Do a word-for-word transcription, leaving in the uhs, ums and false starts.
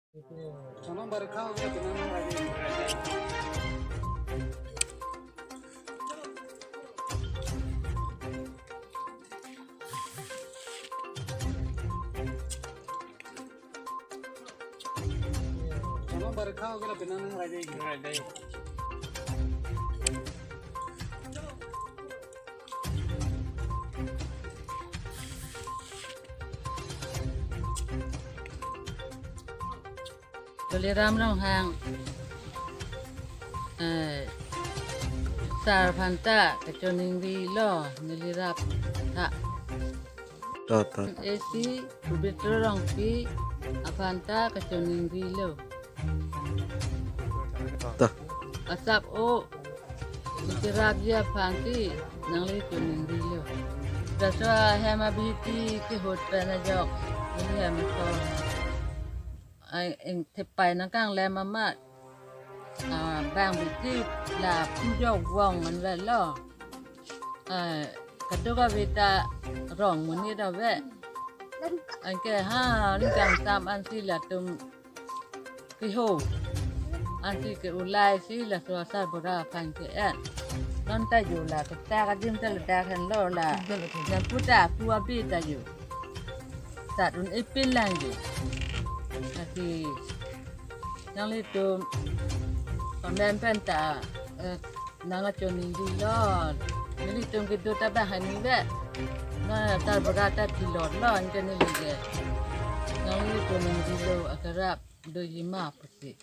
Chonong barkha ho gela penang nang rajai. Chonong barkha ho gela penang nang rajai. Tuliram Ronghang, eh, sar aphanta kachoningri lo, neli rap tha. Ta, ta. A C Pabitra Rongpi aphanta kachoningri lo. Ta. Asap o Cherapji aphan si nangli choningri lo. Laso ahem abihiti kehut pen ajok, neli hem ason. Ai, eng thepai nangkanglem amat. Ah, bang biti la pujok vong an velo. Ah, kadokave ta rong monit ave. Anke ha, ning kangsam ansi latum keho. Ansi ke-ulai si laso asarbura aphan ke-en. Non ta jo la, keta kadim ta ladak henlo la. Nang puta pu abi ta jo. Sat un-epin lang jo. Lasi nanglitum pamem pen ta, eh, nangkachoningri lo. Nelitum kedo ta bang hini ve. Na asarbura ta thilot lo, anke neli ke. Nangli choningri lo, akarap doji ma pusi.